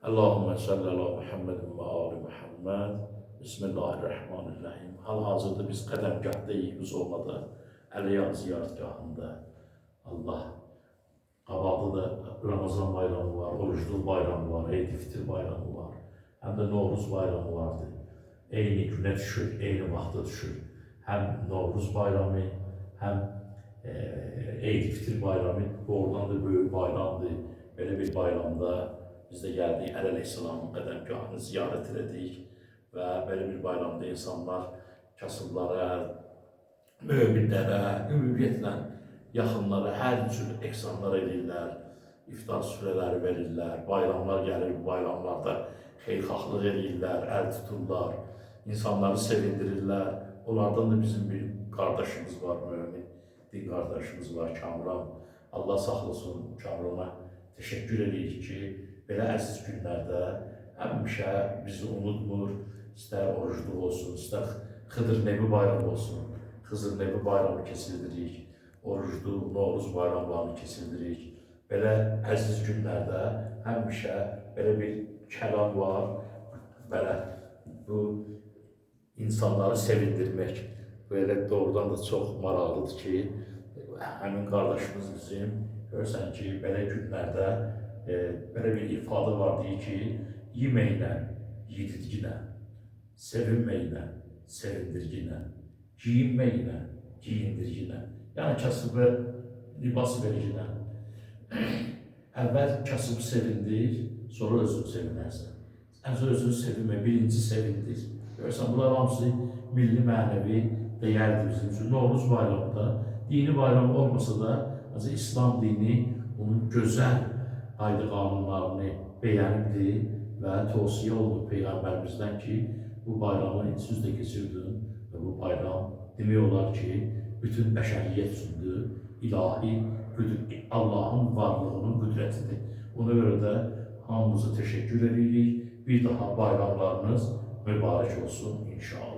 Allahümme salli ala Muhammedin və ali Muhammed. Bismillahirrahmanirrahim. Hal-hazırda biz qədəmgahdayıq, Buzovada, Əliyar ziyarətgahında. Allah qabaqda da Ramazan bayramı var, Orucluq bayramı var, Eid-i Fitir bayramı var. Həm də Novruz bayramı vardı. Eyni günə düşür, eyni vaxta düşür. Həm Novruz bayramı, həm Eid-i Fitir bayramı doğrudan da böyük bayramdır. Belə bir bayramda biz də gəldik Əli Əleyhisselamın qədəmgahını ziyarət elədik və belə bir bayramda insanlar kasıblara, möminlərə, ümumiyyətlə yaxınlara hər cür ehsanlar edirlər, iftar süfrələri verirlər, bayramlar gəlir, bu bayramlarda xeyirxahlıq edirlər, əl tuturlar, insanları sevindirirlər. Onlardan da bizim bir qardaşımız var, mömin din qardaşımız var, Kamran. Allah saxlasın Kamrana. Təşəkkür edirik ki, belə əziz günlərdə həmişə bizi unutmur. İstər orucluq olsun, istər Xıdır Nebi bayramı olsun. Xızır Nebi bayramı keçirdirik. Oruclu, Novruz bayramlarını keçirdirik. Belə əziz günlərdə həmişə belə bir kəlam var. Belə bu insanları sevindirmək. Belə doğrudan da çox maraqlıdır ki, həmin qardaşımız bizim görürsən ki, belə günlərdə belə bir ifadə var deyir ki, yeməklə, yedirginə, sevinməklə, sevindirginə, giyinməklə, giyindirginə. Yəni kasıbə libas vericinə. Əvvəl kasıbı sevindir, sonra özün sevinərsən. Ən çox özünü sevinmə, birinci sevindir. Görürsən, bunlar hamısı milli mənəvi dəyərdir bizim üçün. Novruz bayramı da, dini bayram olmasa da, ancaq İslam dini onun gözəl qayda qanunlarını bəyənibdir və tövsiyə olunub Peyğəmbərimizdən ki, bu bayramı siz də keçirdin və bu bayram demək olar ki, bütün bəşəriyyət üçündür, ilahi, Allahın varlığının qüdrətidir. Ona görə də hamımıza təşəkkür edirik. Bir daha bayramlarınız mübarək olsun inşallah.